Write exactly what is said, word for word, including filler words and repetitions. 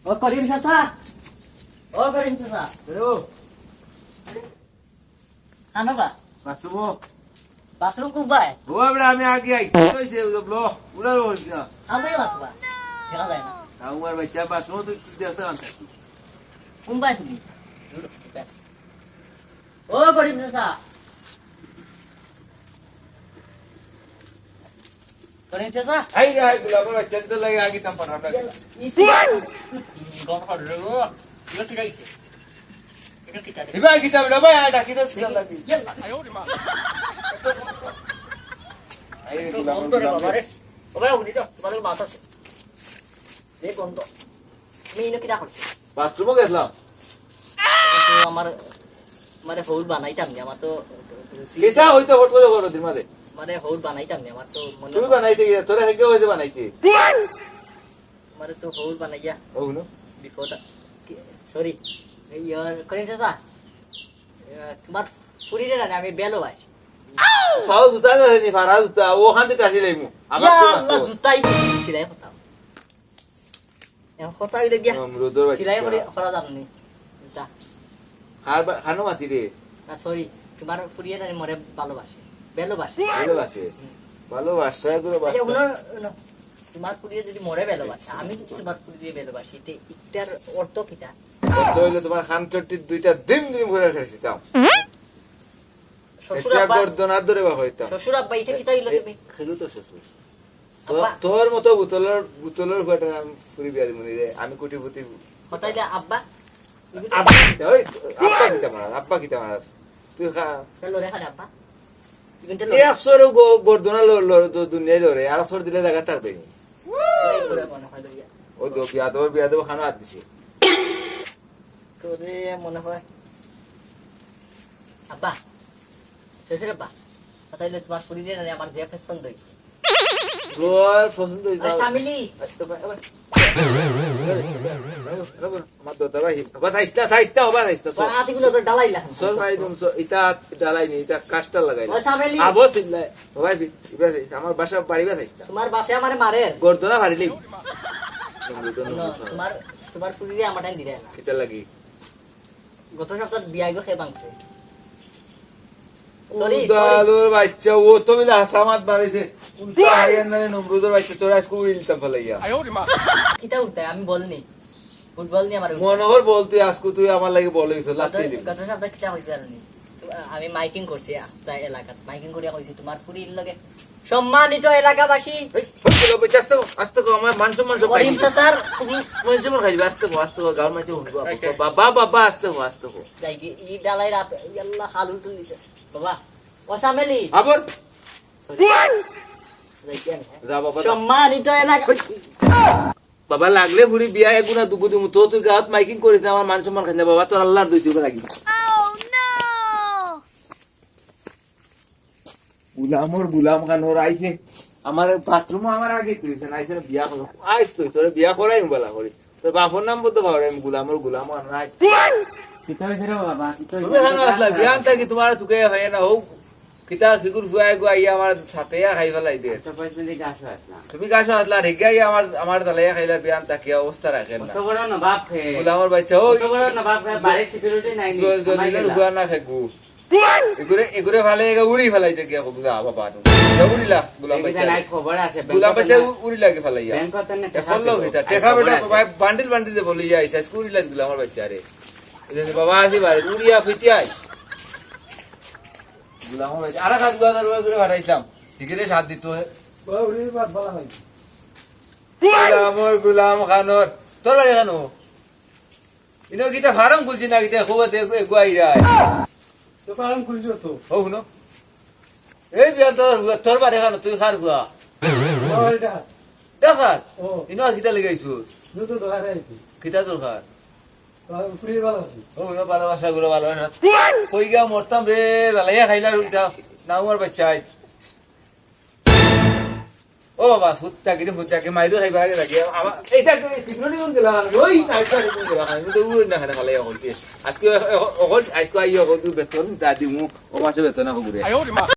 ও করিম চাচা, ও করিম চাচা, ও। আনো বা। বাথরুম ও। বাথরুম কোন বায়? ও, আমরা আমি আগে আই। কি হইছে? ও তো ব্লক। উড়ার হইছে না। সামনে বাথরুম। দেখা যায় না। তা উমার বাচ্চা বাথরুম তো দেখতে পান থাকি। কোন বায় তুমি? ও করিম চাচা। করিম চাচা? এই রে, এই গোলাপের বাচ্চা তো লাগে আগে তাম পারা না। ইসি। গম করে রে ও। ইয়ে কি গাইছে? এটা কি তারে? এবার কি যাবে রে ভাই? আর ডাকি তো ছিল নাকি? ইয়াল্লা। এই গোলাপের বন্ধ রে গোলাপ। বাবা রে। ও ভাই, উনি তো, তোমার বাস আছে। এই বন্ধ। আমি ইনো কিরা করছি? বাথরুমও গেছিলাম। তো আমার, মানে, হৌর বানাইতাম নি, আমার তো রুচি। এটা হইতে হট করে বড় দিন মারে। মানে, হৌর বানাইতাম নি, আমার তো মনে তুমি হয় বানাইতে গিয়ে, তোরা হেগে হইতে বানাইতে। মানে, তো হৌর বানাইয়া। ও, হুনো। বিপদ। কি, সরি। এই, ইয়ার, করিম চাচা। ইয়া, তোমার ফুরিরে না, আমি বেলো ভাই। ফাও জুতা ধরে নি, ফারা জুতা, ওখান থেকে কাশি লাইমু। আবার ইয়া তো আল্লাহ, জুতাই তো সিলাই কথা। এখন কথা হইলে গিয়া নমরুদর বাচ্চা। সিলাই করে করা যাবে নি। এটা। হার বা-, হানো মাতি রে। না, সরি, তোমার ফুরিয়ে না মরে ভালোবাসে। ভালোবাসে? হুম। ভালোবাসা এগুলো আচ্ছা, বাচ্চা। হুনো, হুনো। তোমার ফুরিয়ে যদি মরে ভালোবাসে, আমি যদি তোমার ফুরিয়ে ভালোবাসি, তে ইটার অর্থ কিতা? অর্থ হইলে তোমার খান চট্টির দুইটা দিন দিন ভরে খাইছি, দাও। শ্বশুর এসিয়া আব্বা, গর্দন আর ধরে বা হইতাম। শ্বশুর আব্বা, এটা কিতা হইলো এ, তুমি? খেলু তো শ্বশুর। তো-, আব্বা। তোর মতো বোতলর, বোতলর ফুয়াটার আমি ফুরি বিয়া দিমু নি রে। আমি কোটিপতি। হতাইলে আব্বা? আব্বা কিতা, ওই, আব্বা কিতা মারাস, আব্বা কিতা মারাস। তুই খা। কেন রে, খালি আব্বা? তুমি তো এই লড়ো। আফসর ও গ-, গর্দনা ল-, ল-, দ-, দুনিয়ায় লড়ে, আর আফসর দিলে জায়গা থাকবে নি। এই করে মনে হয় লইয়া। ও দো বিয়া দেবো, বিয়া দেবো, খানো হাত দিছে। তোরে মনে হয়। আব্বা, শ্বশুর আব্বা, কথা হইলো তোমার ফুরি দিয়ে না, আমার বিয়া পছন্দ হয়েছে। তোর পছন্দ হইছে। আরে চামেলি। আমার দরদা ভাই, বাবা থাইস না, থাইস না, বাবা থাইস না, চল। আতিগুলো তো ডালাইলা। চল, মারি দম, চল। ইতা ডালাই নি, ইতা কাস্টার লাগাই। ও চামেলি। আবো চিল্লায়। ও ভাই, ইবা থাইস, আমার বাসা বাড়ি বা থাইস না। তোমার বাপে আমারে মারে। গর্দনা ফাড়িলি। না, তোমার, তোমার ফুরিরে আমার টাইম দিলে না। কিতা লাগি? গত সপ্তাহে বিয়াইগো খেয়ে ভাঙছে। Sorry, sorry। উদালুর বাচ্চা, ও তো বিলে হাসামাত মারিছে। উল্টা হাইয়ার নামে নমরুদর বাচ্চা, তোর আজকে উড়ি নিতাম ফালাইয়া। কিতা উল্টায়? আমি বল নি। ফুটবল নিয়ে আমার মনে কর বল তুই আজকে তুই আমার লাগি বল হইছে, লাত্তি গত, দিবি। গত সপ্তাহে কিতা হইছে জানি? আমি মাইকিং করছি, আস্তা এলাকাত। মাইকিং করিয়া কইছি, "তোমার ফুরির লগে সম্মানিত এলাকাবাসী।" এই, ফুটবল হবে, আস্তে কো, আস্তে কো, আমার মান সম্মান সব করিম খাইবি। চাচার ফুরি। মান সম্মান খাইবি, আস্তে কো, আস্তে কো, গাঁর মাঝে উঠবো। আচ্ছা। বাবা, বাবা, আস্তে কো, আস্তে কো। যাই কি, ই ডালাই রাত, ইয়াল্লা, খালু তুলিছে। বাবা, ও চামেলি। আবার? Sorry। যাই কি আমি, হ্যাঁ? যা বাবা, যা। সম্মানিত এলাকা। বাবা, লাগলে ফুরি বিয়া এগুনা দুগু দিমু। তো তুই গাঁত মাইকিং করিস না, আমার মান সম্মান খাইস না। বাবা, তোর আল্লাহর দুই চোখে লাগি। গুলামর গুলাম খানোর আইছে। আমার বাথরুমও আমার আগে তুই আইছে না, আইছে না বিয়া করো। আইস তুই, তোরে বিয়া করাই বালা করি। তোর বাপর নাম বলতে পারো, আমি গুলামর গুলাম আর নাই। কিতা হইছে রে বাবা? কিতা তুমি হইছে? হানো আসলা, বিয়ান থাকি তোমার তুকে হয় না, হোক। কিতা, কিগুর ফুয়া এগু আইয়া আমার সাথে ইয়া খাই ফেলাই দে। আচ্ছা, পয়সা দিয়ে গাছ হয় না। তুমি গাছ আসলা, আর হেগে আইয়া আমার, আমার দালাইয়া খাইলা বিয়ান থাকিয়া অবস্থা রাখেন না। কত বড় নবাব খে। গুলামর বাচ্চা, ওই কত বড় নবাব খে, বাড়ির সিকিউরিটি নাই নি। জ-, জলিলের ফুয়া না খেগু। এগুরে, এগুরে ফালে এগা উড়ি ফালাই দে গিয়া, যা বাবা, নু। যা উড়িলা, গুলাম এই বাচ্চা। জানাই খবর আছে, গুলাম ব্যাংকত বাচ্চা না, উ-, উড়িলা গি ফালাইয়া। ব্যাংকত না, এ টেকা ফললো খবর কিতা? আছে, টেকা খবর বেটা আছে। বান্ডিল বান্ডিল দে বলে যাইছে, আজকে উড়িলা গুলামর বাচ্চা রে। এই যে বাবা আসি বাড়ি, উড়িয়া ফিটিয়াই। গুলামর বাচ্চা, আরে খাস গুয়া দরবার করে ফাটাইছলাম। ঠিক রে, সাথ দিত হে। ওরে বাবা, ভাই। গুলামর, গুলাম খানোর। তোর বাড়ি কেন? ইনো কিতা ফার্ম খুলছি না কিতা? খুব এতে এগু আইরা। তো ফার্ম খুলছো তো। ও, হুনো। এই বিয়ান তোর, তোর বাড়ি কেন? তুই কার গুয়া? আমার এটা। দেখাত? ও। ইনো আর কিতা লেগে আইছস? ইনো তো দোকানে আইছি। কিতা দরকার? তো আমি ফুরিয়ে ভালোবাসি। ও, হুনো, ভালোবাসা গুলো ভালোবাসা। কই গিয়া মরতাম রে, জ্বালাইয়া খাইলা রুইতা। না আমার বাচ্চাই। ও বাবা, ফুত্তা কিরে ফুত্তা কি মাইরো খাইবার আগে লাগে। আমার এইটা তো সিকিউরিটি কোন গেল? ওই নাইটটা কোন গেল? আমি তো উড় না খানে খালাই অকল কি। আজকে অকল, আজকে আইও অকল তুই বেতন দা দিমু, ও মাসে বেতন না ঘুরে।